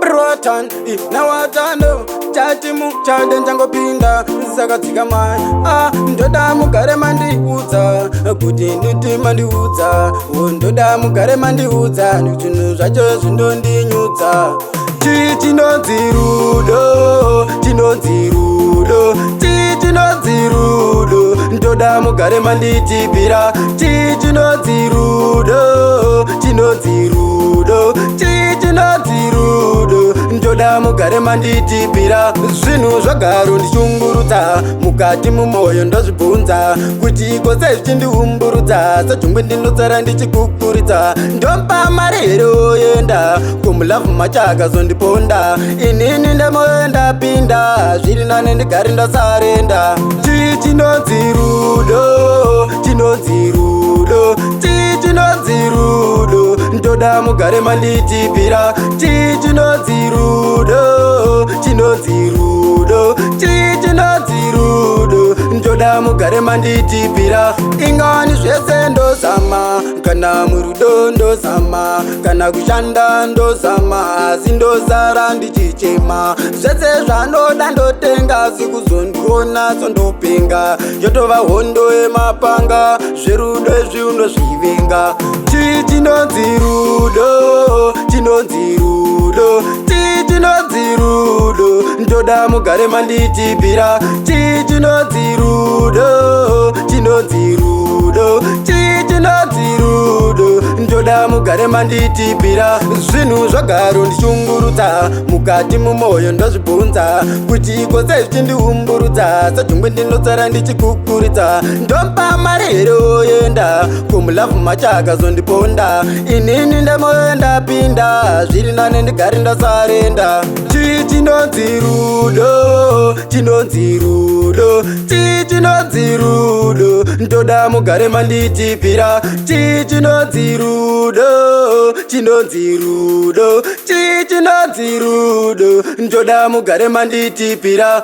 Brotan nawatano chati muchade nchangopinda sakadzika mai. Ah, ndoda mugare mandiudza kuti nditi mandiudza, ndoda mugare mandiudza zvinhu zvacho zvinondinyudza. Chii chinonzi rudo? Chinonzi rudo. Chii chinonzi rudo? Ndoda mugare manditipira. Chii chinonzi rudo? Chinonzi rudo. Chii chinonzi rudo? Ndoda mugare manditipira. Zvinhu zvagaro ndichungurudza mukati mumwoyo, ndozvibvunza kuti iko sei zvichindiumburudza. Sejongwe ndinotsara ndichikukuridza, ndompa mari here oenda kumulove macho akazondiponda. Inini ndemoyo ndapinda, zviri nane ndigare ndasarenda. Chii chinonzi rudo? Chinonzi rudo. Chii chinonzi rudo? Ndoda mugare manditipira. Chii chinonzi rudo? Chinonzi rudo. Chii chinonzi rudo? Ndoda mugare manditipira. Ingani zvese ndozama, kana murudo ndozama, kana kushanda ndozama, asi ndozara ndichichema. Zvese zvanoda ndotenga, asi kuzondiona sondopinga, yotova hondo yemapanga. Zverudo izvi unozvivenga. Chii chinonzi rudo? Chinonzi rudo. Chii chinonzi rudo? Ndoda mugare manditipira. Chii chinonzi rudo? Chinonzi rudo. Chii chinonzi rudo? Ndoda mugare manditipira. Zvinhu zvagaro ndichungurudza mukati mumwoyo, ndozvibvunza kuti iko sei zvichindiumburudza. Sejongwe ndinotsara ndichikukuridza, ndompa mari here oenda kumulove macho akazondiponda. Inini ndemoyo ndapinda, zviri nane ndigare ndasarenda. Chii chinonzi rudo? Chinonzi rudo. Chii chinonzi rudo? Ndoda mugare manditipira. Chii chinonzi rudo? Chinonzi rudo. Chii chinonzi rudo? Ndoda mugare manditipira.